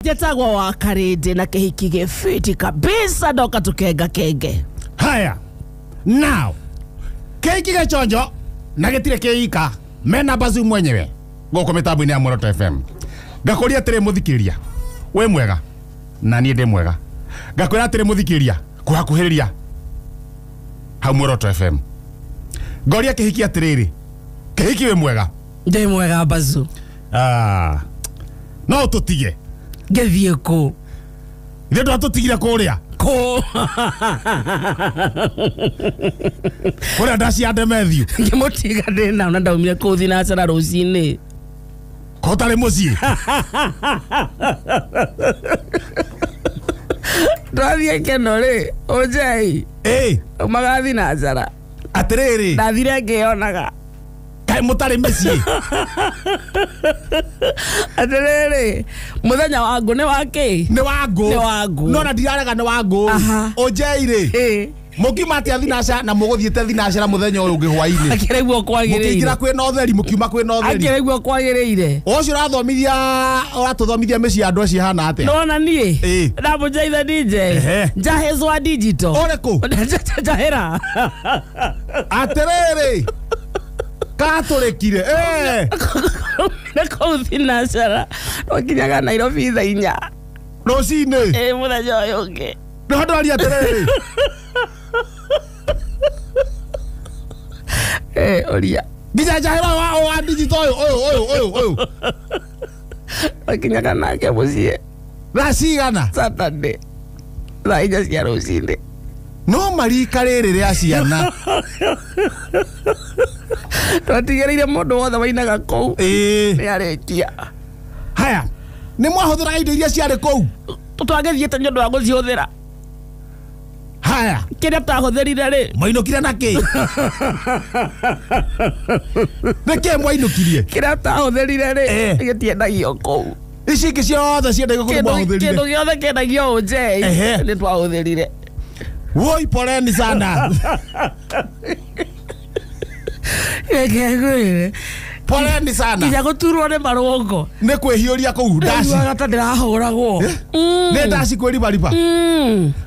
Njetagwo wa Karindi na kihiki gĩbiti kabisa ndoka tukenga kenge. Haya, now kĩhiki gĩchonjo na gĩtirĩ kĩika mena Bazu mwenyewe gũkũ mĩtambo-inĩ ya Muoroto FM. Ngakũria atĩrĩ mũthikĩrĩria, wĩ mwega na niĩ ndĩ mwega. Ngakwĩra atĩrĩ mũthikĩrĩria, kũhakuhĩrĩria hau Muoroto FM. Ngoria kĩhiki atĩrĩrĩ, kĩhiki wĩ mwega? Ndĩ mwega Bazu. Ah, no ũtũtige. Ngĩthiĩ kũ? Ithuĩ ndwatũtigire kũrĩa Kũ? Kũrĩa ndaci ya Demethiu. Ngĩmũtiga ndĩ nao na ndaumire kũu thinacara rũcinĩ. Kũtarĩ mũciĩ. Twathiĩ Keno rĩ, ũnjei. Ĩ. Umaga thinacara. Atĩrĩrĩ. Ndathire ngĩyonaga. Kaĩ mũtarĩ mĩciĩ? Atĩrĩrĩ, mũthenya wa ngũ nĩ wa kĩ? Nĩ wa ngũ. Nĩ wa ngũ. No na ndirarega nĩ wa ngũ. Aha. Ũnjei rĩ. Ĩ. Mũkiuma atĩa thinacara na mũgũthiĩte thinacara mũthenya ũyũ ũngĩ hwainĩ? Akĩraigua kwagĩrĩire. Mũkĩingĩra kwĩna ũtheri, mũkiuma kwĩna ũtheri. Akĩraigua kwagĩrĩire. Ũcio ũrathomithia, ũratũthomithia mĩciĩ ya andũ acio ĩhana atĩa? Nona niĩ? Ĩ. Ndamũnjaitha DJ. Ehe. Njahĩzwa digital. Ũrĩkũ? Njahĩra. Atĩrĩrĩ. Katũrĩkire. Eh. Nĩ kũu thinacara. Twakinyaga Nairobi thaa inya. Rũcinĩ. Ĩ, mũthenya ũyũ ũngĩ. Nĩho ndwaria atĩrĩrĩ. Eh, ũria. Nginya njahĩra wa digital ũyũ, ũyũ, ũyũ, ũyũ, ũyũ. Twakinyaga nake mũciĩ. Thaa cigana? Saturday. Thaa inya cia rũcinĩ. No marika rĩrĩ rĩa ciana. Twatigĩrĩire mũndũ wothe wainaga kũu. Ĩĩ. Nĩ arĩkia. Haya, nĩ mwahũthĩraga indo iria ciarĩ kũu? Twagĩthiĩte nĩ ũndũ wa gũcihũthĩra. Haya. Kĩrĩa twahũthĩrire rĩ? Mwainũkire na kĩ? Nĩ kĩ mwainũkirie? Kĩrĩa twahũthĩrire rĩ, Eh. gĩtiendagio kũu. Ici ingĩ ciothe ciendagio kũu mwahũthĩrire. Kĩndũ gĩothe kĩendagio ũnjei, Ehe. nĩ twahũthĩrire. Woi, poleni sana. Reke ngwĩre. Poleni sana. Nginya gũturwo nĩ marũngo. Nĩ kwĩhiũria kũu ndaci. Ndaiguaga ta ndĩrahũragwo. Nĩ ndaci kwĩribariba.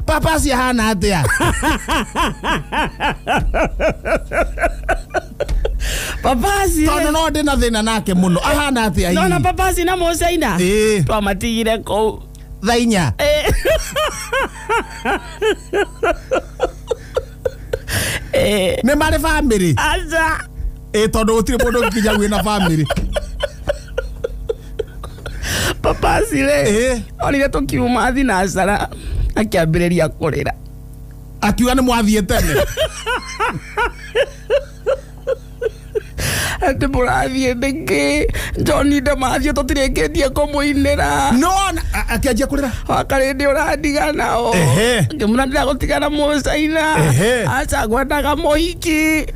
Papa cihana atĩa? Papasi. Tondũ no ndĩ na thĩna nake mũno. Ahana atĩa hihi? Nona papasi na mũcaina. Ĩĩ. Twamatigire kũu. Thaa inya. Ĩ. Nĩ marĩ bamĩrĩ? Aca. Ĩ, tondũ gũtirĩ mũndũ ũngĩkinya wĩna bamĩrĩ. Papasi rĩ. Ĩ. Onire tũkiuma thinacara akĩambĩrĩria kũrĩra. Akiuga nĩ mwathiĩ tene. Atĩ mũrathiĩ nĩkĩ? John Demathiũ tũtirĩkĩtie kũmũinĩra. No, akĩanjia kũrĩra. Wakarĩndĩ ũrandiga nao. Ehe. Ngĩmwĩra ndĩragũtiga na mũcaina. Ehe. Aca ngwendaga mũhiki.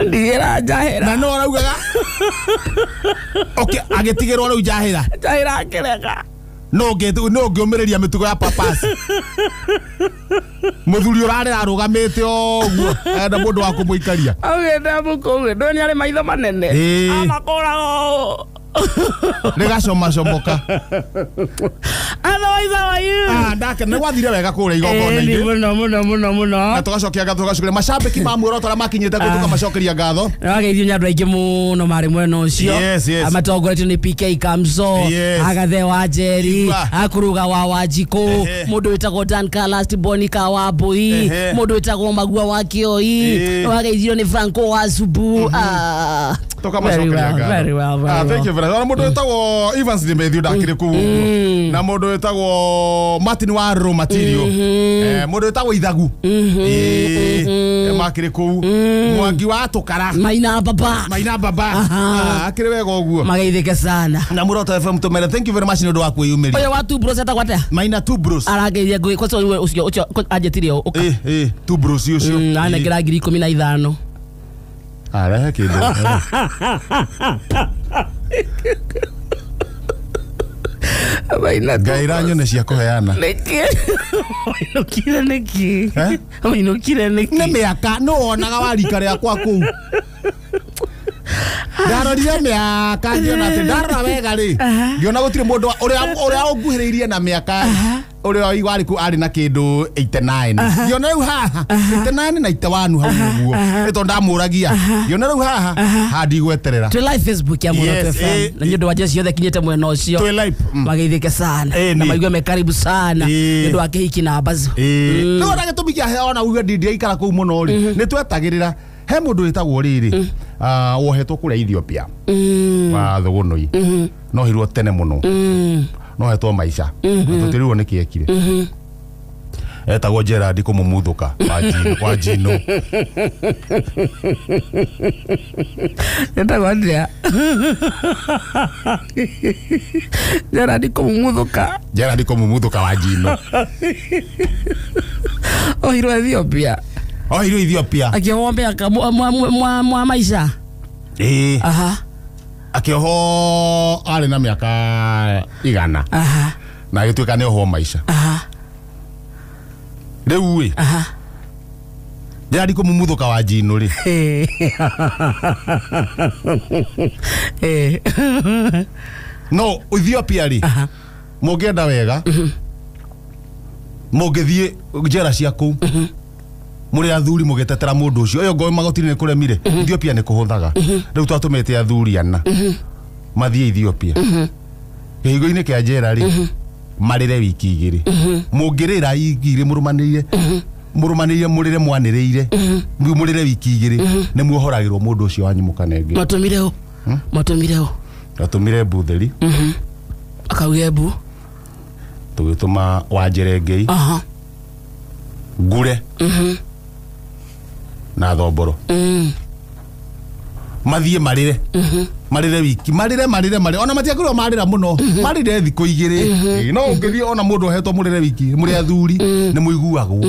Ndigĩra njahĩra. Na no araugaga. Okay, agĩtigĩrwo rĩu njahĩra. Njahĩra akĩrega. No ũngĩũmĩrĩria mĩtugo ya papasi. Mũthuri ũrarĩra arũgamĩte ũguo, enda mũndũ wa kũmũikaria. Augĩte mũkũgĩ, ndũĩ nĩ arĩ maitho manene. Ĩĩ. Amakũraga ũũ. Rĩgacomacomoka. Otherwise, how are you? Ah, ndake, nĩ gwathire wega kũrĩa igongona-inĩ. Ĩĩ, mũno, mũno, mũno, mũno. Na tũgacokia ngatho, tũgacokeria macambĩki ma Muoroto arĩa makinyĩte kũu, tũkamacokeria ngatho. Nĩ wageithio nĩ andũ aingĩ mũno marĩ mwena ũcio. Yes, yes. Matongoretio nĩ PK Kamso, Yes. Agathe wa Njeri, Igua. Akuruga wa Wanjikũ, Ehe. mũndũ wĩtagwo Dan Kalast Bonika wa Mbui, Ehe. mũndũ wĩtagwo Magua wa Kĩoi, Ĩĩ. nĩ wageithio nĩ Franco wa Zubu. Ah. Tũkamacokeria Very well, ngatho. very well, very Ah, thank well. you very much. Ona mũndũ wĩtagwo Evans Demethiu ndakĩrĩ kũu ũguo. Na mũndũ wĩtagwo Martin wa Raw Material. Mũndũ wĩtagwo Ithagu. Ĩĩ, makĩrĩ kũu. Mwangi wa Tũkara. Maina Baba. Maina Baba. Aha. Ah, akĩrĩ wega ũguo. Mageithĩke sana. Na Muoroto FM tũmere thank you very much nĩ ũndũ wa kwĩyumĩria. Ũyũ wa Two Bros etagwo atĩa? Maina Two Bros. Arangeithia ngũĩ, kwanza ũyũ ũcio, ũcio, anjĩtire ũũ, ũka. Ĩĩ, ĩĩ, Two Bros ũcio. Anengera ngiri ikũmi na ithano. Arehe kĩndũ. Maina Ngaĩra nyone cia kũheana. Nĩkĩ? Wainũkire nĩkĩ? Eh? Wainũkire nĩkĩ? Nĩ mĩaka, nĩ wonaga wa rika rĩakwa kũu. Ndarorire mĩaka ngĩona atĩ ndarora wega rĩ, ngĩona gũtirĩ mũndũ ũrĩa ũnguhĩrĩirie na mĩaka ũrĩa warĩ kũ arĩ na kĩndũ 89. Ngĩona rĩu haha 89 na 81 hau ũguo, nĩ tondũ ndamũragia. Ngĩona rĩu haha handigweterera. Twĩ live Facebook ya Muoroto Yes, FM na nĩ ũndũ wa njĩra ciothe kinyĩte mwena ũcio Twĩ live. Mageithĩke sana Eh, na nĩ. maigue me karibu sana Eh. nĩ ũndũ wa kĩhiki na Bazu. Rĩu ona gĩtũmi kĩa ona uge ndingĩikara kũu mũno rĩ, nĩ twetagĩrĩra he mũndũ wĩtagwo rĩrĩ, wohetwo kũrĩa Ethiopia wa Thũgũnũi, no hirwo tene mũno, no hetwo maica tũtirĩrwo nĩ kĩekire. Etagwo Gerard kũmũmuthũka wa njino. Etagwo atĩa? Gerard kũmumuthũka. Gerard kũmũmuthũka wa njino. Ohirwo Ethiopia. Ohirwo Ethiopia. Akĩohwo mĩaka mwa maica. Ĩĩ. Aha. Akĩohwo arĩ na mĩaka 100. Aha. Na agĩtuĩka nĩ ohwo maica. Aha. Rĩu ĩ. Aha. Gerard kũmumuthũka wa njino rĩ. Eh. No Ethiopia rĩ, Aha. mũngĩenda wega mũngĩthiĩ njera cia kũu mũrĩ athuri mũgĩtetera mũndũ ũcio ũyũ ngo magoti-inĩ nĩ kũremire. Ethiopia nĩ kũhũthaga. Rĩu twatũmĩte athuri ana mathiĩ Ethiopia kĩhingo-inĩ kĩa njera rĩ, marĩre wiki 2. Mũngĩrĩra wiki 2 mũrũmanĩrĩire mũrũmanĩrĩire mũrĩre mwanĩrĩire mũrĩre wiki 2 nĩ muohoragĩrwo mũndũ ũcio wanyu mũkanenge. Matũmire ũ? Matũmire ũ? Twatũmire Mbutheri. Akauge mbu. Tũgĩtũma Wanjerengei. Aha. Ngure. Na Thomboro. Mathiĩ marĩre. Marĩre wiki, marĩre marĩre marĩre. Ona matiakorirwo marĩra mũno. Marĩre thikũ 2. No ũngĩthiĩ ona mũndũ ohetwo mũrĩre wiki, mũrĩ athuri nĩ mũiguagwo.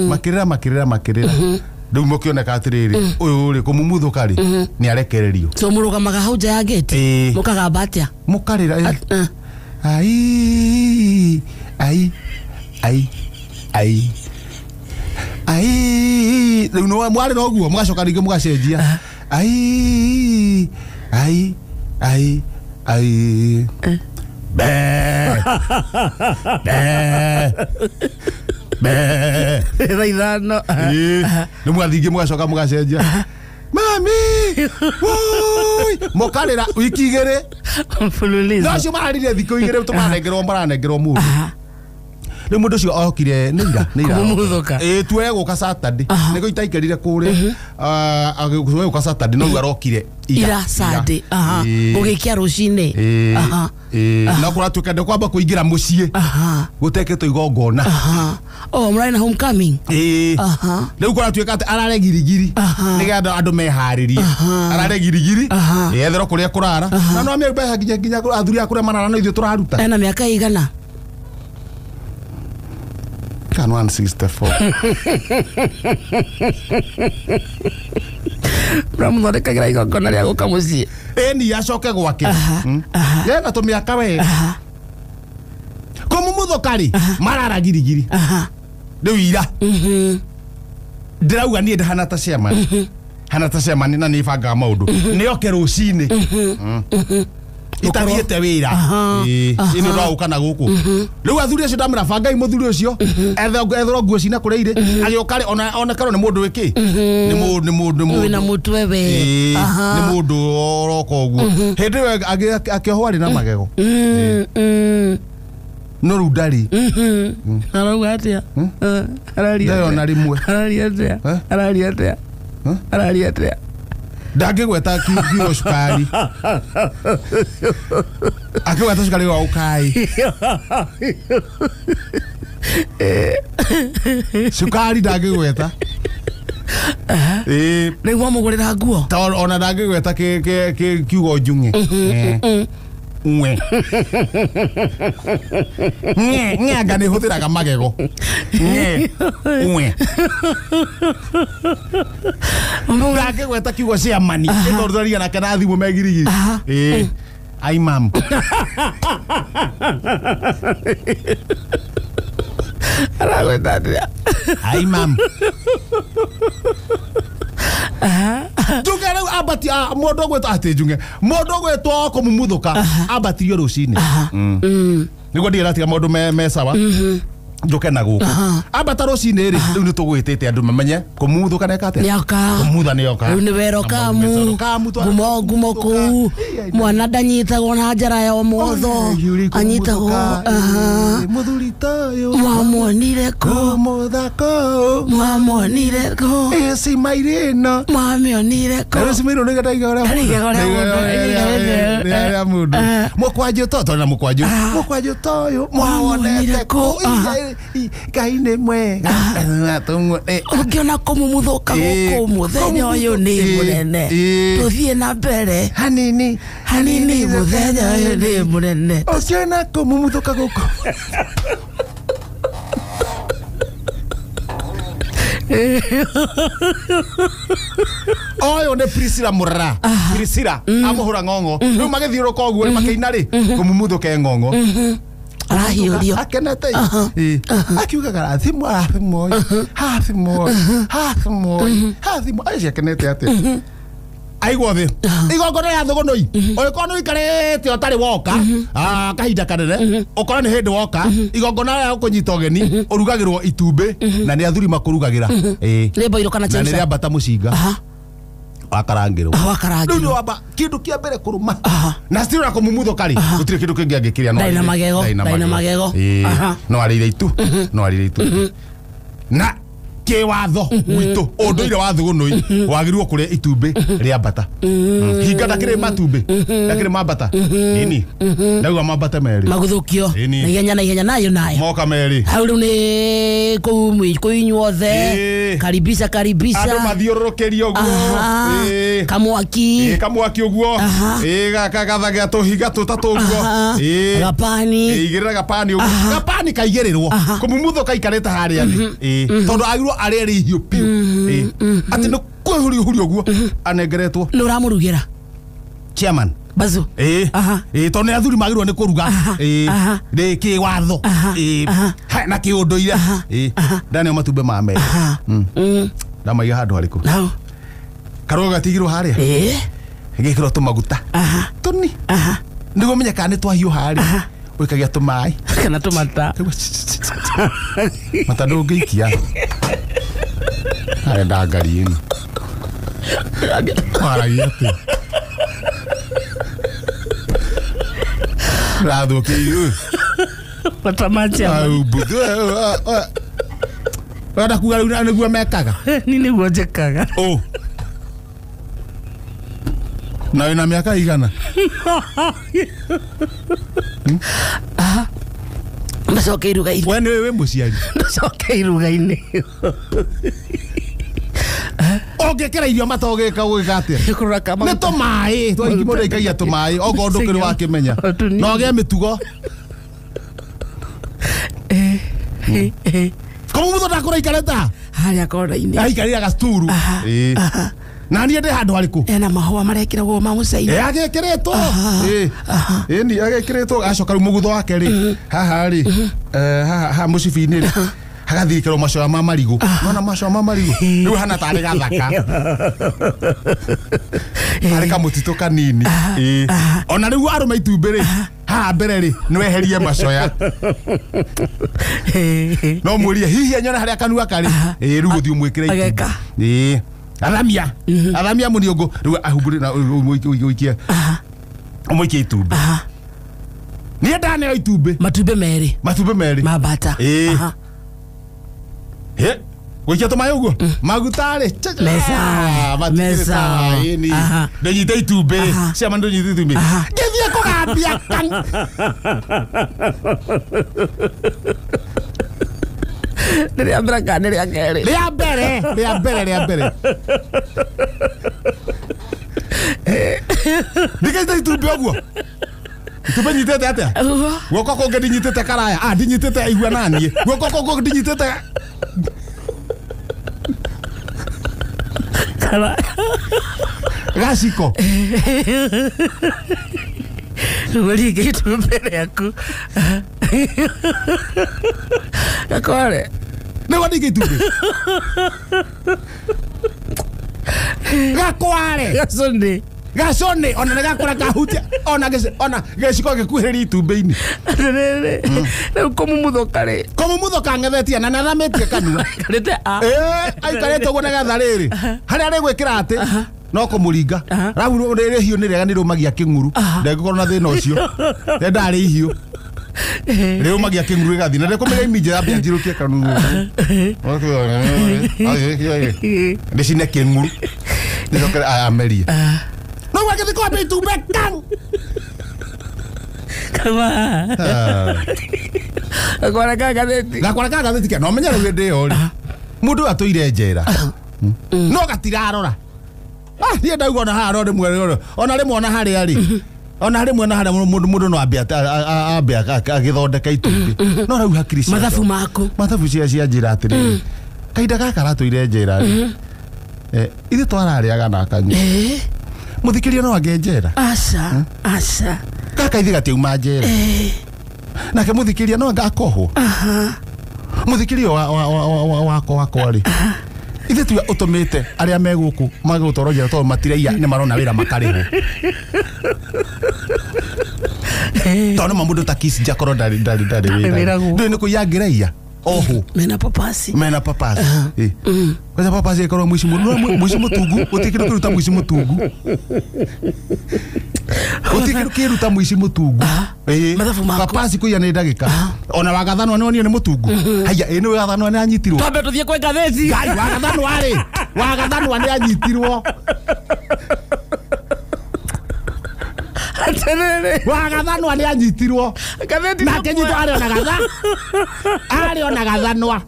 Makĩrĩra makĩrĩra makĩrĩra. Rĩu mũkĩoneka atĩrĩrĩ, ũyũ rĩ kũmumuthũka rĩ, nĩ arekererio. So mũrũgamaga hau nja ya gate? Ĩĩ. Mũkagamba atĩa? Mũkarĩra. Ai ai ai ai ai. Rĩu nĩ mwarĩra ũguo mũgacoka rĩngĩ mũgacenjia. Ai ai ai ai. Be be be. Thaa 5. Nĩ mũgathiĩ mũgacoka mũgacenjia. Mami! Woi! Mũkarĩra wiki 2. Mfululizo. No acio mararire thikũ 2 tũmaranengerwo maranengerwo mũndũ. Rĩu mũndũ ũcio okire nĩ ira, nĩ ira. Kũmumuthũka. Ĩĩ tuoe gũka Saturday. Nĩguo itaikarire kũrĩa. Tuoe gũka Saturday no rĩu arokire Ira Sunday. Aha. Ĩĩ. Gũgĩkĩa rũcinĩ. Ĩĩ. Aha. Ĩĩ. Na kũratuĩka ndekwamba kũingĩra mũciĩ. Aha. Gũtekĩtwo igongona. Aha. Oh, mũrarĩ na homecoming. Ĩĩ. Aha. Rĩu kũratuĩka atĩ arare girigiri. Aha. Nĩgetha andũ meharĩrie. Arare girigiri. Aha. Etherwo kũrĩa kũrara. Na no amĩe mbeca nginya athuri a kũrĩa marara no ithuĩ tũraruta. Ena mĩaka igana? Kan 164. Mũramũthondekagĩra igongona rĩa gũka mũciĩ. Ĩni acoke gwake. Aha. Aha. Yena tũmĩaka we. Aha. Kũmumuthũka rĩ, marara girigiri. Aha. Rĩu ira. Ndĩrauga niĩ ndahana ta chairman. Hana ta chairman na nĩ bangaga maũndũ. Nĩ oke rũcinĩ. Itathiĩte wĩra. Ĩĩ, nĩ ũndũ wa gũka na gũkũ. Rĩu athuri acio ndamĩra bangai mũthuri ũcio etherwo nguo cina kũrĩa irĩ. Agĩũka rĩ, ona karwo nĩ mũndũ wĩkĩ? Nĩ mũndũ nĩ mũndũ nĩ mũndũ. Wĩna mũtwe we. Ĩĩ, nĩ mũndũ oroka ũguo. Hĩndĩ ĩyo akĩohwo arĩ na magego. No rĩu ndarĩ. Arauga atĩa? Araria Ndarĩ ona rĩmwe. Araria atĩa? Araria atĩa? Araria atĩa? Ndangĩgweta kiugo cukari. Akĩgweta cukari wa ũkai. Cukari ndangĩgweta. Ĩĩ. Rĩu wamũgũrĩra nguo? Ta ona ndangĩgweta kiugo njung'e. Ng'we. Ng'e, ng'e anga nĩ hũthĩraga magego. Ng'e, ng'we. Ndangĩgweta kiugo chairman. Nĩ tondũ twaria nake na thimũ me girigiri. Ĩĩ. Ai mam. Aragweta atĩa? Ai mam. Njuge rĩu ambati mũndũ ũgwĩtwo atĩ njuge mũndũ ũgwĩtwo kũmumuthuka ambatirio rũcinĩ. Nĩguo ndigĩratiga maũndũ me sawa. Njoke na gũkũ ambata rũcinĩ rĩ rĩu nĩ tũgwĩtĩte andũ mamenye kũmumuthuka neka atĩa nĩoka kũmutha nĩoka rĩu nĩ wero kamu ngumo ngumo kũu mwana ndanyitagwo na njara ya ũmotho anyitagwo mũthuri toyũ mwamuonire kũ mũthako mwamuonire kũ ĩcimairĩno mwamĩonire kũ rĩa mũndũ mũkwanjũ to tondũ na mũkwanjũ mũkwanjũ toyũ mwawonete kũ Ngai nĩ mwega ũngĩona kũmumuthuka gũkũ mũthenya ũyũ nĩ mũnene tũthiĩ na mbere hanini hanini mũthenya ũyũ nĩ mũnene ũngĩona kũmumuthuka gũkũ Oyo nĩ Priscilla Murara Priscilla amũhũra ng'ong'o rĩu magĩthiũrũka ũguo makĩina rĩ kũmumuthuka ng'ong'o arahiũrio akenete akiugaga rathimwo rathimwo hathimwo hathimwo hathimwo aici akenete atĩa aigwo thĩ igongona rĩa thũgũnũi ũngĩkorwo nĩ ũikarĩte ũtarĩ woka kahinda kanene ũkore nĩ hĩndĩ woka igongona rĩa gũkũnyita ũgeni ũrugagĩrwo itumbĩ na nĩ athuri makũrugagĩra nĩ mboirũ kana na nĩ rĩambata mũcinga wakarangĩrwo wakarangĩrwo rĩu nĩ wamba kĩndũ kĩa mbere kũrũma na still na kũmumuthuka rĩ gũtirĩ kĩndũ kĩngĩ angĩkĩrĩa ndarĩ na magego ndarĩ na magego no arĩire itu no arĩire itu na kĩwatho gwitũ ũndũire wa thũgũnũi wagĩrĩirwo kũrĩa itumbĩ rĩa mbata hinga ndakĩrĩ matumbĩ ndakĩrĩ ma mbata nini ndauga mambata merĩ maguthũkio na ihenya na ihenya nayo nayo moka merĩ hau rĩu nĩ kũu inyuothe karibisha karibisha andũ mathiũrũrũkĩrio ũguo kamwaki kamwaki ũguo gagathaga tũhiga tũtatũ ũguo gapani igĩrĩra gapani ũguo gapani kaigĩrĩrwo kũmumuthuka ikarĩte harĩa thĩ tondũ agĩrĩirwo arĩe rĩ ihiũ biũ atĩ nĩ kwĩhurihuria ũguo anengeretwo nĩ ũramũrugĩra chairman bazu tondũ nĩ athuri magĩrĩirwo nĩ kũruga nĩ kĩwatho na kĩũndũire ndaneo matumbĩ ma merĩ ndamaiga handũ harĩkũ karũga gatigirwo harĩa gĩkĩrwo tũmaguta tũni nĩguo menye kana nĩ twahiũha rĩ ũikagia tũmaĩ kana tũmata mata ndũngĩikia arenda ngari ĩno waragia atĩa rathũkĩirio mata ma ũrenda kuga rĩu nĩguo mekaga ni nĩguo njĩkaga na wĩna mĩaka igana ndacoke iruga-inĩ we nĩwe wĩ mũciari ndacoke iruga-inĩ ũngĩkĩra irio mata ũgĩka ũgĩka atĩa nĩ tũmaĩ twaingĩ mũndũ aikagia tũmaĩ okorwo ndũkĩrĩ wakĩmenya na ũgĩe mĩtugo kũmumutho ndakũra ikarĩta harĩa kona-inĩ aikarĩra gacuturu na niĩ ndĩ handũ harĩkũ ena mahũa marekĩragwo ma mũcaina agĩkĩrĩtwo ĩni agĩkĩrĩtwo acoka rĩu mũgutho wake rĩ haha rĩ haha mũcibi-inĩ rĩ hagathikĩrwo macoya ma marigũ nona macoya ma marigũ rĩu hana tarĩ gathaka tarĩ kamũtitũ kanini ona rĩu arũme itumbĩ rĩ haha mbere rĩ nĩweherie macoya no mwĩrie hihi anyone harĩa kanua karĩ rĩu gũthiĩ ũmwĩkĩre itumbĩ athamia athamia mũniũngũ rĩu ahumbũre na ũikie ũmũikie itumbĩ niĩ ndaneo itumbĩ matumbĩ merĩ matumbĩ merĩ ma mbata gũikia tũmaĩ ũguo maguta rĩ mesa ndĩnyite itumbĩ ciama ndĩnyite itumbĩ ngĩthiĩ kũgambia kan nĩ rĩa mbere kana nĩ rĩa kerĩ rĩa mbere rĩa mbere rĩa mbere ndikaita itumbĩ ũguo itumbĩ nyitĩte atĩa guoko kũngĩ ndinyitĩte karaya ndinyitĩte igua naniĩ guoko kũngĩ ndinyitĩte gaciko Ũringe itumbĩ rĩaku gakore nĩguo ndinge itumbĩ Gakware. Gacũnĩ. Gacũnĩ ona nĩ gakũra kahutia ona ona gĩciko gĩkuhĩrĩria itumbĩ-inĩ. Atĩrĩrĩ, rĩu kũmumuthuka rĩ. Kũmumuthuka ng'ethetie na nĩathamĩtie kanua. Aikarĩte a. Aikarĩte ũguo nĩgetha rĩrĩ harĩa arĩgwĩkĩra atĩ no kũmũringa. Rau rĩrĩ hiũ nĩ rĩega nĩ rĩũmagia kĩng'uru. Ndengĩkorwo na thĩna ũcio. Ndendarĩ ihiũ. Rĩũmagia kĩng'uru gĩgathiĩ na ndĩkũmĩra iminje yambe anjirũkie kanua. Ndĩcine kĩng'uru. Ndĩcokere amerie. No wagĩthiĩ kwambia itumbĩ kang. Kama. Gakwara ka ngathĩti. Gakwara ka ngathĩti ke no menye rĩu hĩndĩ ĩyo rĩ. Mũndũ ũyũ atũire njera. No gatirarora. Niĩ ndauga ona haha no rĩmwe ona rĩmwe ona harĩa rĩ. Ona rĩmwe na harĩa mũndũ no ambe ambe agĩthondeka itumbĩ. No rĩu hakiri cia mathabu maku. Mathabu cia njĩra atĩrĩrĩ. Kahinda gaka aratũire njera rĩ. Ithuĩ twararĩaga na akanyua. Mũthikĩria no angĩ njera. Aca, aca. Gaka ithuĩ gatiuma njera. Nake mũthikĩria no anga akohwo. Mũthikĩria wakwa rĩ. Ithuĩ tuga ũtũmĩte arĩa me gũkũ magũtwarwo njera tondũ matiraiya nĩ marona wĩra makarĩhwo. Tondũ ma mũndũ ta Kiss Jakorwo ndarĩ wĩra. Ndũĩ nĩ kũiya angĩraiya oho. Mena papasi. Mena papasi. Kwanza papasi ĩkorwo mũici mũici mũtungu, gũtirĩ kĩndũ kĩruta mũici mũtungu. Gũtirĩ kĩndũ kĩruta mũici mũtungu. Mathabu maku. Papasi kũiya nĩ ndagĩka. Ona wagathanwa nĩ wonire nĩ mũtungu. Haiya, ĩ nĩ wagathanwa nĩ anyitirwo. Twambe tũthiĩ kwĩ ngathĩti. Ngai, wagathanwa rĩ. Wagathanwa nĩ anyitirwo. Atĩrĩrĩ. Wagathanwa nĩ anyitirwo. Ngathĩti nake nyitwo arĩ ona gatha. Arĩ ona gathanwa.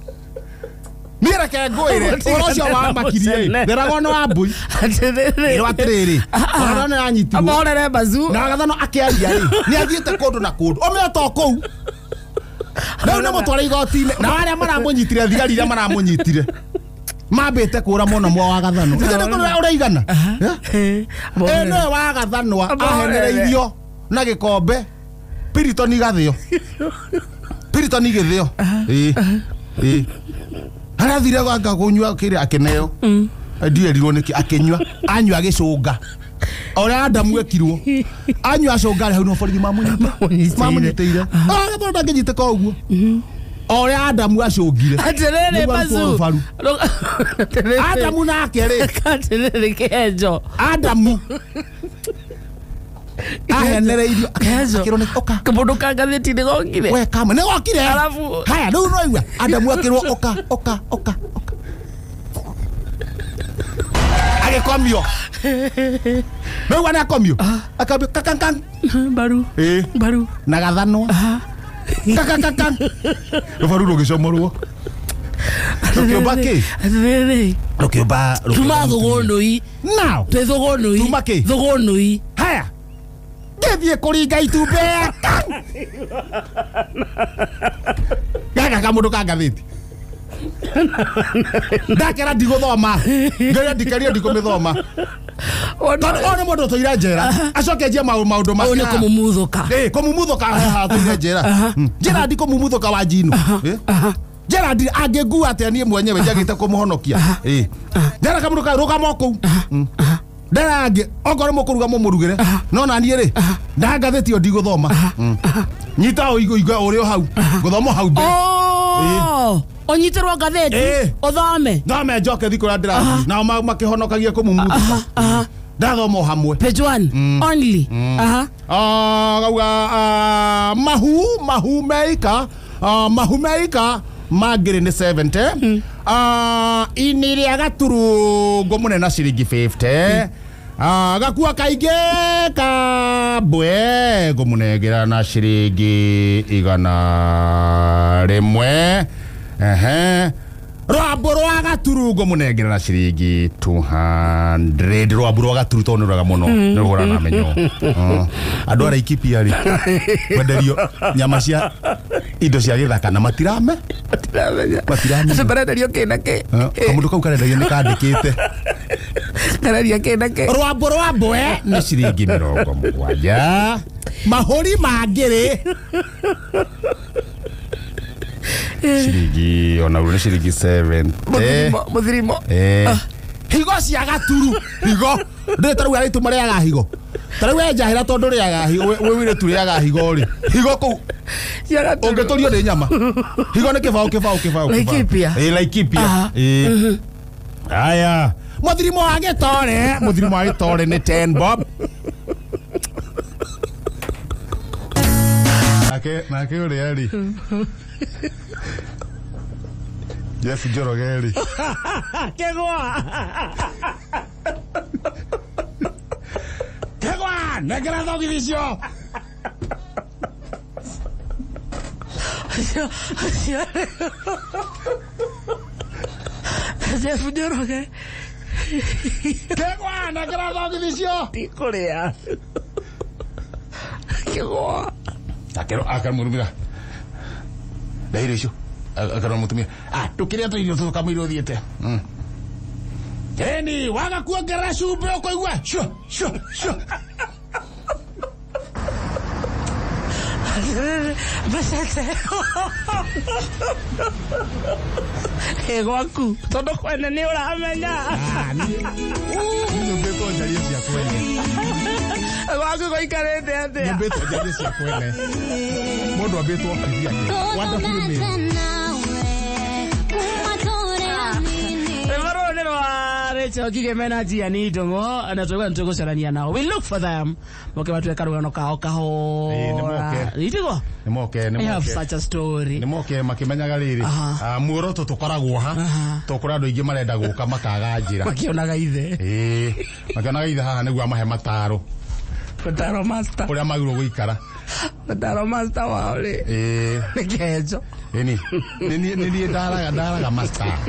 Niĩ reke ngwĩre, ũhoro ũcio wa makirie ndĩragwo nĩ wa mbui. Atĩrĩrĩ. Ĩrwo atĩrĩrĩ, wagathanwa nĩ anyitirwo. Amahorere bazu. Na wagathanwa akĩaria rĩ, nĩ athiĩte kũndũ na kũndũ. Ũmenya to kũu. Rĩu nĩ mũtware igoti-inĩ. Na arĩa maramũnyitire, thigari iria maramũnyitire. Mambĩte kũra mũno mwa wagathanwa. Nĩ ũraigana. Nĩwe wagathanwa ahenereirio na gĩkombe. Piriton igathĩo. Piriton igĩthĩo. Harĩa athire anga kũnyua kĩrĩa akĩneo. Ndierirwo nĩkĩ akĩnyua. Anyua agĩcũnga. Ũrĩa Adamu ekirwo. Anyua acũnga rĩ hau no borithi mamũnyitĩire. Wagathanwa ndangĩnyitĩka ũguo. Ũrĩa Adamu acũngire. Atĩrĩrĩ bazu. Adamu nake rĩ. Atĩrĩrĩ kĩenjo. Adamu ahenereirio akĩrwo nĩ oka. Kamũndũ ka ngathĩti nĩ gokire. We kamwe nĩ gokire. Alafu haya rĩu no igua Adamu akĩrwo oka oka oka oka. Agĩkomio. Rĩu nĩ akomio. Akambio kakankan. Mbaru. Mbaru. Na gathanwa. Kakakakan. Rũbaru rũgĩcomorwo. Rũkĩũmba kĩ? Atĩrĩrĩ. Rũkĩũmba. Tuma thũgũnũi. Now. Twĩ thũgũnũi. Tuma kĩ? Thũgũnũi. Haya. Ngĩthiĩ kũringa itumbĩ. Gaka kamũndũ ka ngathĩti. Ndakera ndigũthoma. Ngeria ndikeria ndikũmĩthoma. Tondũ ũyũ nĩ mũndũ ũtũire njera. Acoke anjie maũndũ make. Ũyũ nĩ kũmumuthuka. Kũmumuthuka haha atũire njera. Njera ndikũmumuthuka wa njino. Njera angĩngua atĩa niĩ mwenyewe njagĩte kũmũhonokia. Njera kamũndũ ka rũgama o kũu. Ndera angĩ okorwo mũkũruga mũmũrugĩre. No na niĩ rĩ nda ngathĩti ĩyo ndigũthoma. Nyita ũigue ũrĩ o hau. Ngũthoma hau mbere. Ũnyitĩrwo ngathĩti ũthome. Thome njoke thiĩ kũrĩa ndĩrathiĩ. Nao makĩhonokagia kũmumuthuka. Ndathoma o hamwe. Page 1 only. Gauga mahu meika mahu meika mangĩrĩ nĩ 70. Ini rĩa gaturungo mũnene na ciringi 50. Gakua kaingĩ kabwe ngũmũnengera na ciringi 100. Rwambo rwa gaturungo mũnengera na ciringi 200. Rwambo rwa gaturu tondũ nĩ rwega mũno nĩ rũhũrana na mĩnyoo. Andũ a Laikipia rĩ kwenderio nyama cia indo cia gĩthaka na matirame. Matiramenya. Acio marenderio kĩ na kĩ? Kamũndũ kau karendagia nĩ kandĩkĩte. Karendia kĩ na kĩ? Rwambo rwa mbwe nĩ ciringi 70. Mahũri mangĩrĩ ciringi ona nĩ ciringi 70. Mũthirimo. Higo cia gaturu. Higo. Ndĩ ta rĩu arĩtu marĩaga higo. Ta rĩu we njahĩra tondũ rĩaga higo, we wĩrĩtu rĩaga higo rĩ. Higo kũu ũngĩtũrio nĩ nyama. Higo nĩ kĩbaũ kĩbaũ kĩbaũ. Laikipia. Ĩ Laikipia. Ĩ. Aya. Mũthirimo wa gĩtore, mũthirimo wa gĩtore nĩ 10 bob. Nake ũrĩa rĩ. Jeff Njoroge rĩ. Kegwa. Kegwa, nengera thogithi icio. Jeff Njoroge. Kegwa, nengera thogithi icio. Ndikũrĩa. Kegwa. Akero akamurumira. Ndaire icio. Akero mutumia. Ah, tukiria tu irio tukamũira ũthiĩte. Eni, waga kuongerera cumbĩ ũkũigua. Shu, shu, shu. Macete. Ĩ gwaku tondũ kwene nĩ ũramenya. Ah, niĩ nyũmbĩtwo njarie cia kwene. Gwaku gũikarĩte atĩa? Nyũmbĩtwo njarie cia kwene. Mũndũ ambĩtwo kithia. Wonderfully made. Rachel Kigeme Gianni Ndung'u na twauga nĩtũgũcarania nao. We look for them. Moke matue karũgano kao kahora. Itigo? Nĩmoke, I have nĩmoke. such a story. Nĩmoke makĩmenyaga rĩrĩ. Muoroto tũkoragwo ha. Tũkũrĩ andũ aingĩ marenda gũka makaga njĩra. Makĩonaga ithe. Ĩĩ, makĩonaga ithe haha nĩguo amahe mataro. Mataro master. Ũrĩa magĩrĩirwo gũikara. Mataro master wao rĩ. Ĩĩ. Nĩ kĩhenjo. Ĩni. Nĩ niĩ ndaraga master.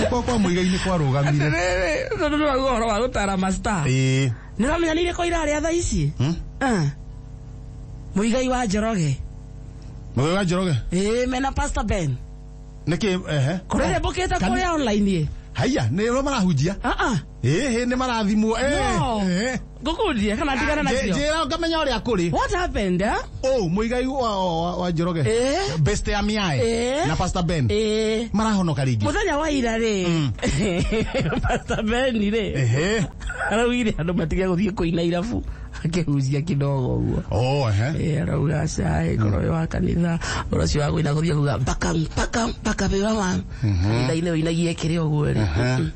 Kwa mũigai-inĩ kwarũgamire. Atĩrĩrĩ, tondũ nĩ wauga ũhoro wa gũtara master. Ĩĩ. Nĩ ũramenya nĩ irĩkũ irarĩa thaa ici? Mũigai wa Njoroge. Mũigai wa Njoroge? Ĩĩ, mena Pastor Ben. Nĩkĩ, ehe. Kũrĩa mbũkĩte kũrĩa online ĩ? Haiya, nĩ ro marahunjia? Ĩĩ, nĩ marathimwo. No. Ngũkundie kana ndigane nacio? Njĩra ngamenya ũrĩa kũrĩ. What happened, eh? Oh, mũigai wa Njoroge. Best ya Miae. Na Pastor Ben. Marahonoka rĩngĩ. Mũthenya wa ira rĩ. Pastor Ben rĩ. Ehe. Araugire andũ matige gũthiĩ kũina irabu. Akĩhunjia kidogo ũguo. Oh, ehe. Arauga cai korwo wĩ wa kanitha ũhoro ũcio wa kũina gũthiĩ kuga mpaka mpaka mpaka wĩ wa kanitha-inĩ ũinagie kĩrĩa ũguo rĩ.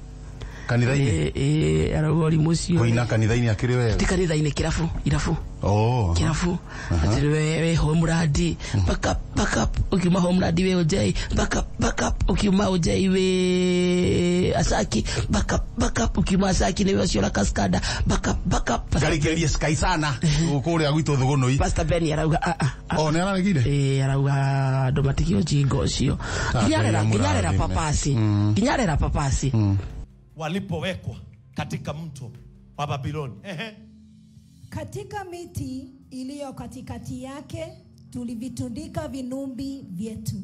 Kanitha-inĩ? Ĩĩ, arauga ũrimũ ũcio. Kũina kanitha-inĩ akĩrĩ wega. Ti kanitha-inĩ, kĩrabu, irabu. Oh. Kĩrabu. Atĩ we Homeland, mpaka mpaka ukiuma Homeland wĩ Ojei, mpaka mpaka ukiuma Ojei wĩ Asaki, mpaka mpaka ukiuma Asaki nĩ ũcio Kaskada, mpaka mpaka. Ngarikĩrĩrie Sky sana kũrĩa gwitũ Thũgũnũi. Pastor Ben arauga a a. Oh, nĩ araregire? Ĩĩ, arauga andũ matige ũjinga ũcio. Nginya papasi. Nginya papasi. Walipowekwa katika mto wa Babiloni. Ehe. Katika miti iliyo katikati yake tulivitundika vinumbi vyetu.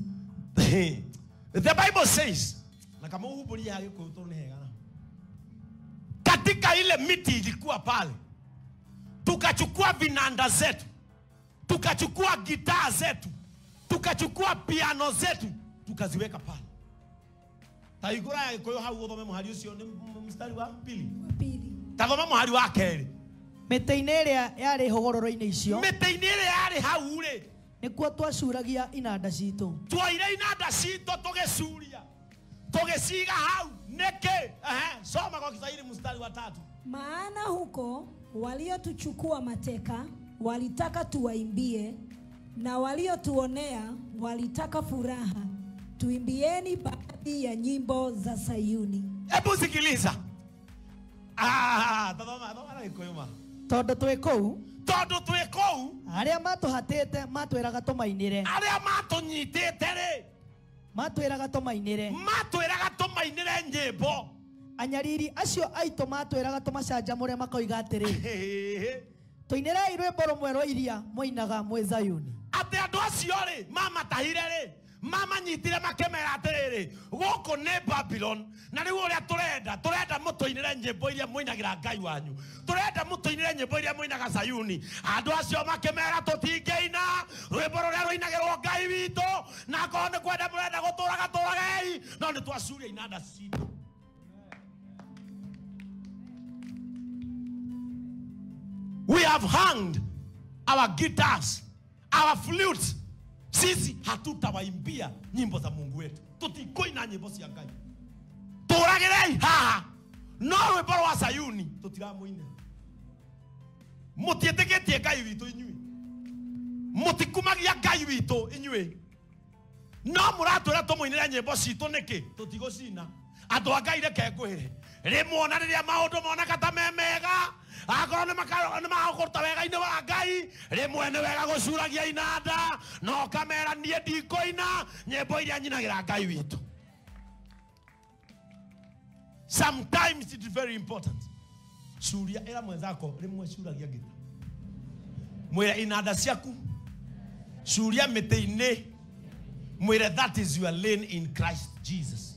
The Bible says, na kama uhuburia hayuko katika ile miti ilikuwa pale, tukachukua vinanda zetu, tukachukua gitaa zetu, tukachukua piano zetu, tukaziweka pale. Taigura ya koyo hau uthome muhari ucio ni mstari wa pili. Tathoma muhari wa keri. Mĩtĩ-inĩ ĩrĩa yarĩ hũgũrũrũ-inĩ icio. Mĩtĩ-inĩ ĩrĩa yarĩ hau rĩ. Nĩkuo twacuragia inanda citũ. Twoire inanda citũ tũgĩcuria. Tũgĩciga hau nĩkĩ? Ehe, soma kwa Kiswahili mstari wa 3. Maana huko waliotuchukua mateka walitaka tuwaimbie, na waliotuonea walitaka furaha. Tuimbieni baadhi ya nyimbo za Sayuni. Hebu sikiliza. Tazama na ikoyuma. Tondu twi kuu. Tondu twi kuu. Aria matuhatite matwiraga tumainire. Aria matunyitite ri. Matwiraga tumainire. Matwiraga tumainire nyimbo. Anyariri acio aitu matwiraga tumacanjamure makoiga atiri. Tuinirai rwimbo rumwe rwa iria mwainaga mwi Zayuni. Ati andu acio ri mamatahire ri. Mama nyitire makemera atiriri guku ni Babylon na riu uria turenda mutuinire nyimbo iria muinagira Ngai wanyu, turenda mutuinire nyimbo iria muinaga Sayuni. Andu acio makemera tutingeina rwimbo ruria ruinagirwo Ngai witu, na akorwo ni kwenda murenda guturaga turagei, no ni twacuria inanda citu. have hanged our guitars, our flutes. Sisi hatutawaimbia nyimbo za Mungu wetu. Tutikoina nyimbo cia Ngai. Tũragĩrei haha. No rwĩmbo rwa Sayuni tũtiramũinĩra. Mũtiĩtĩkĩtie Ngai witũ inyuĩ. Mũtikumagia Ngai witũ inyuĩ. No mũratwĩra tũmũinĩre nyĩmbo citũ nĩkĩ? Tũtigũcina. Andũ a Ngai reke ngwĩre. Rĩmwe ona rĩrĩa maũndũ moneka ta me mega, akorwo nĩ makũruta wega-inĩ wa Ngai, rĩmwe nĩ wega gũcuragia inanda, na ũkamera niĩ ndikũina nyĩmbo iria nyinagĩra Ngai witũ. Sometimes it is very important. Curia ĩra mwenzako rĩmwe curagia ngita. Mwĩre inanda ciaku, curia mĩtĩ-inĩ, mwĩre that is your lane in Christ Jesus.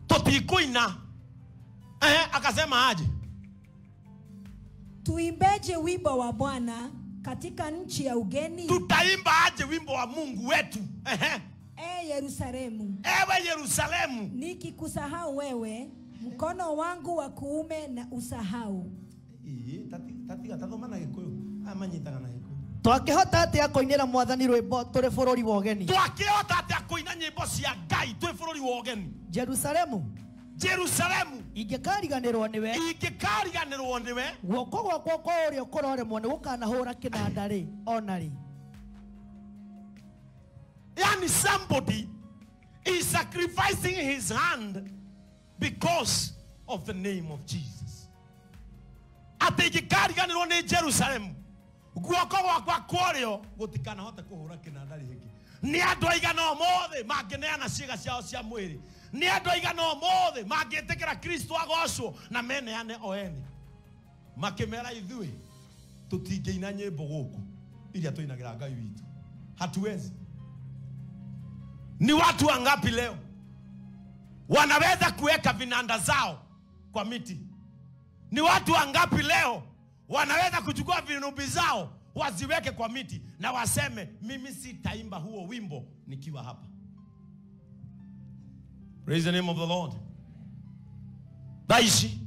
Tũtikuina. Akasema aje? Tuimbeje wimbo wa Bwana katika nchi ya ugeni? Tutaimba aje wimbo wa Mungu wetu? E Yerusalemu. Ewe Yerusalemu. Nikikusahau wewe, mkono wangu wa kuume na usahau. Tatiga tathoma na Gĩkũyũ. Aya manyitaga na Gĩkũyũ. Twakĩhota atĩa kũinĩra Mwathani rwĩmbo tũrĩ bũrũri wa ũgeni? Twakĩhota atĩa kũina nyĩmbo cia Ngai twĩ bũrũri wa ũgeni? Jerusalemu. Jerusalemu. Ingĩkariganĩrwo nĩwe. Ingĩkariganĩrwo nĩwe. Guoko gwakwa kwa ũrĩo kũroremwo nĩ gũkanahũra kĩnanda rĩ, ona rĩ. Yani somebody is sacrificing his hand because of the name of Jesus. Atĩ ingĩkariganĩrwo nĩ Jerusalemu, guoko gwakwa kwa ũrĩo gũtikanahota kũhũra kĩnanda rĩngĩ. Nĩ andũ aigana ũmũthĩ mangĩneana ciĩga ciao cia mwĩrĩ. Nĩ andũ aigana ũmũthĩ mangĩtĩkĩra Kristo agocwo na meneane o ene. Makĩmera ithuĩ tũtingĩina nyĩmbo gũkũ iria tũinagĩra Ngai witũ. Hatuwezi. Ni watu wangapi leo wanaweza kuweka vinanda zao kwa miti? Ni watu wangapi leo wanaweza kuchukua vinubi zao waziweke kwa miti na waseme mimi sitaimba huo wimbo nikiwa hapa? Praise the name of the Lord. Thaa ici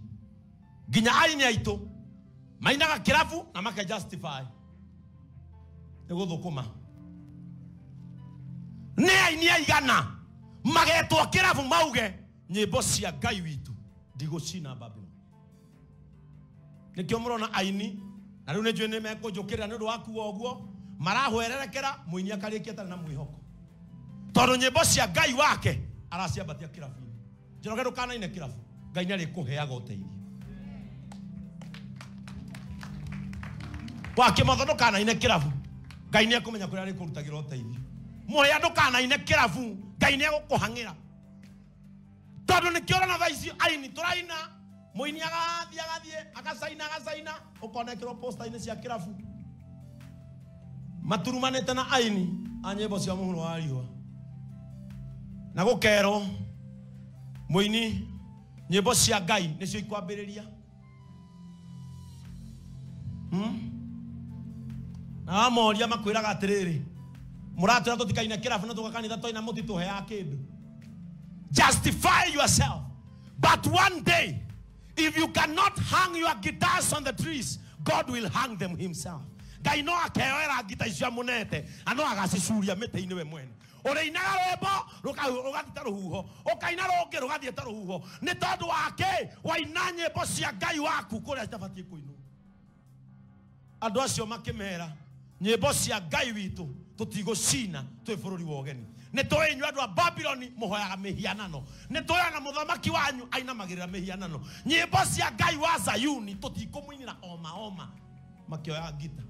nginya aini aitũ mainaga kĩrabu na maka justify nĩ gũthũkũma. Nĩ aini aigana magetwo kĩrabu mauge nyĩmbo cia Ngai witũ ndigũcina Babylon. Nĩkĩo mũrona aini na rĩu nĩnjũĩ nĩ mekũnjũkĩrĩra nĩ ũndũ wa kuga ũguo, marahwererekera mũini akarĩkia atarĩ na mwĩhoko tondũ nyĩmbo cia Ngai wake araciambatia kĩrabu-inĩ. Njoroge ndũkanaine kĩrabu, Ngai nĩarĩkũheaga ũteithio. Wa kĩmotho ndũkanaine kĩrabu, Ngai nĩekũmenya kũrĩa arĩkũrutagĩra ũteithio. Mũhĩa ndũkanaine kĩrabu, Ngai nĩegũkũhang'ĩra. Tondũ nĩkĩo ũrona thaa ici aini tũraina, mũini agathiĩ agathiĩ agacaina agacaina, ũkona ekĩrwo posta-inĩ cia kĩrabu maturumanĩte na aini a nyĩmbo cia mũhuro wa riũa, na gũkerwo mũini nyĩmbo cia Ngai nĩcio ikwambĩrĩria. Na wamoria makwĩraga atĩrĩrĩ, mũratwĩra tũtikaine kĩrabu na tũka kanitha twaina mũtitũheaga kĩndũ. Justify yourself. But one day, if you cannot hang your guitars on the trees, God will hang them himself. Ngai no akeoera ngita icio amunete, ano agacicuria mĩtĩ-inĩ we mwene. Ũrĩinaga rwĩmbo rũgathiĩ ta rũhuho, ũkaina rũngĩ rũgathiĩ ta rũhuho. Nĩ tondũ wa kĩ? Waina nyĩmbo cia Ngai waku kũrĩa citabatiĩ kũinwo. Andũ acio makĩmera nyĩmbo cia Ngai witũ tũtigũcina twĩ bũrũri wa ũgeni. Nĩ tũĩ inyuĩ andũ a Babyloni mũhoyaga mĩhianano. Nĩ tũĩ ona mũthamaki wanyu ainamagĩrĩra mĩhianano. Nyĩmbo cia Ngai wa Zayuni tũtikũmũinĩra oma oma. Makĩoya ngita.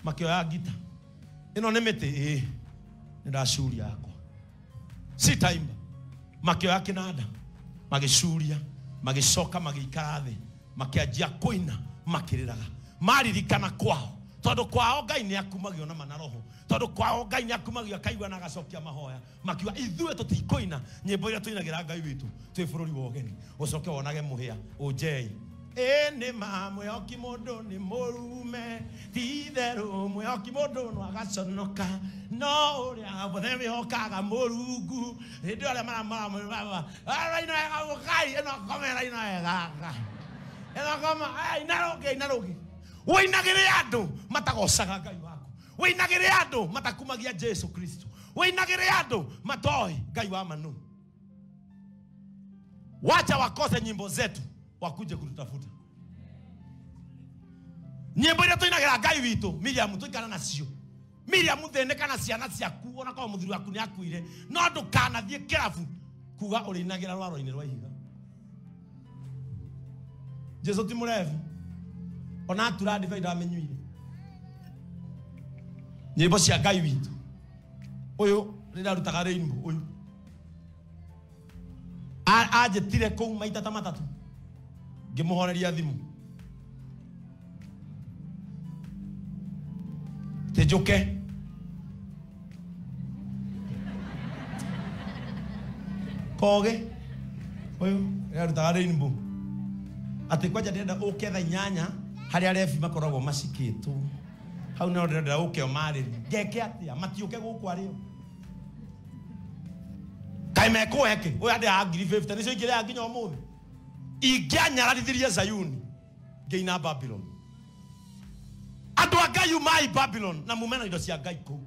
Makĩoya ngita. Ĩno nĩ mĩtĩ ĩĩ nĩ ndacuria yakwa. Sitaimba. Makĩoya kĩnanda, magĩcuria, magĩcoka magĩikara thĩ, makĩanjia kũina makĩrĩraga. Maririkana kwao. Tondũ kwao Ngai nĩ akumagio na mana roho. Tondũ kwao Ngai nĩ akumagio akaigua na agacokia mahoya. Makiuga ithuĩ tũtikũina nyĩmbo iria tũinagĩra Ngai witũ twĩ bũrũri wa ũgeni. Ũcoke wonage mũhĩa ũnjei. Ĩ nĩ ma mwĩhoki mũndũ nĩ mũrume, ti itherũ mwĩhoki mũndũ no agaconoka, no ũrĩa wothe wĩhokaga Mũrungu hĩndĩ ĩyo arĩa maraina wega Ngai ĩno komera ina wega Ngai. Ĩragoma, ina rũngĩ, ina rũngĩ. Wĩinagĩre andũ matagocaga Ngai waku. Wĩinagĩre andũ matakumagia Jesu Kristo. Wĩinagĩre andũ matoĩ Ngai wa manu. Wacha wakose nyimbo zetu wakuje kututafuta. Nyimbo iria tũinagĩra Ngai witũ, Miriam tũikara nacio. Miriam thĩnĩka na ciana ciaku ona korwo mũthuri waku nĩ akuire, no ndũkanathiĩ kĩrabu kuga ũrĩinagĩra rwaro-inĩ rwa ihiga. Jesu ti mũrebi, ona atura ndibei ndamenyuire. Nyĩmbo cia Ngai witũ. Ũyũ rĩrĩa arutaga rainbow ũyũ anjĩtire kũu maita ta matatũ ngĩmũhoreria thimũ tĩnjũke koge ũyũ rĩrĩa arutaga rainbow atĩ kwanja ndĩrenda ũke thaa 8 harĩa rebi makoragwo macikĩtwo hau no ndĩrenda ũke ũmarĩrie ngeke atĩa matiũke gũkũ arĩo kaĩ mekũhe kĩ ũyũ andĩaga 50,000 nĩcio ingĩrĩaga nginya ũmũthĩ ingĩanyararithirie Zayuni ngĩina Babylon. Andũ a Ngai umai Babylon na mume na indo cia Ngai kũu.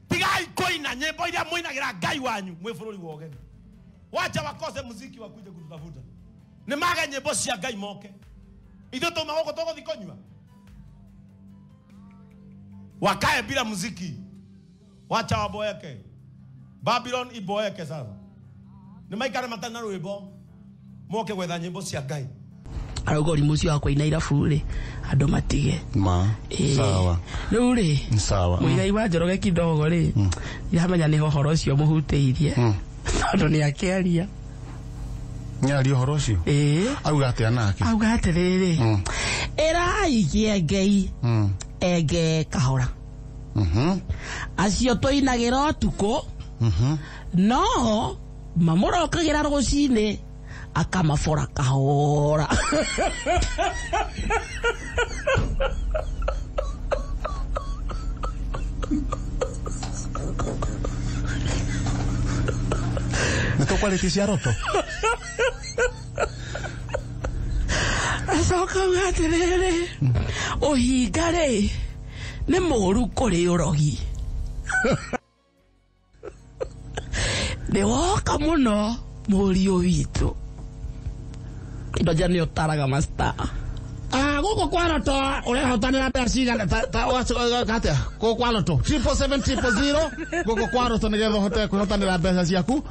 Tigai kũina nyĩmbo iria mũinagĩra Ngai wanyu mwĩ bũrũri wa ũgeni. Wacha wakose muziki wakuje kututafuta. Nĩ mage nyĩmbo cia Ngai moke. Ithuĩ twauma gũkũ tũgũthiĩ kũnyua. Wakae bila muziki. Wacha waboeke. Babylon iboeke sasa. Nĩ maikare matarĩ na rwĩmbo moke gwetha nyĩmbo cia Ngai. Arauga ũrimũ ũcio wa kũina irabu rĩ andũ matige. Ma. Sawa. Rĩu rĩ Sawa. Mũigai wa Njoroge kidogo rĩ ndiramenya nĩ ũhoro ũcio mũhutĩirie tondũ nĩ akĩaria. Nĩaria ũhoro ũcio. Ĩĩ. Auga atĩa nake? Auga atĩrĩrĩ, ĩrai kĩengei enge kahora acio tũinagĩra ũtukũ no mamũrokagĩra rũcinĩ akamabora kahora. Nĩ tũkwarĩtie cia Roto. Acoka auga atĩrĩrĩ, ũhinga rĩ nĩ mũũru kũrĩ ũrogi. Nĩ woka mũno mũriũ witũ. Ndoja nĩ ũtaraga masta. Gũkũ kwa Roto ũrehotanĩra mbeca cigana atĩa? Gũkũ kwa Roto 777 000 gũkũ kwa Roto nĩgetha ũhote kwĩhotanĩra mbeca ciaku.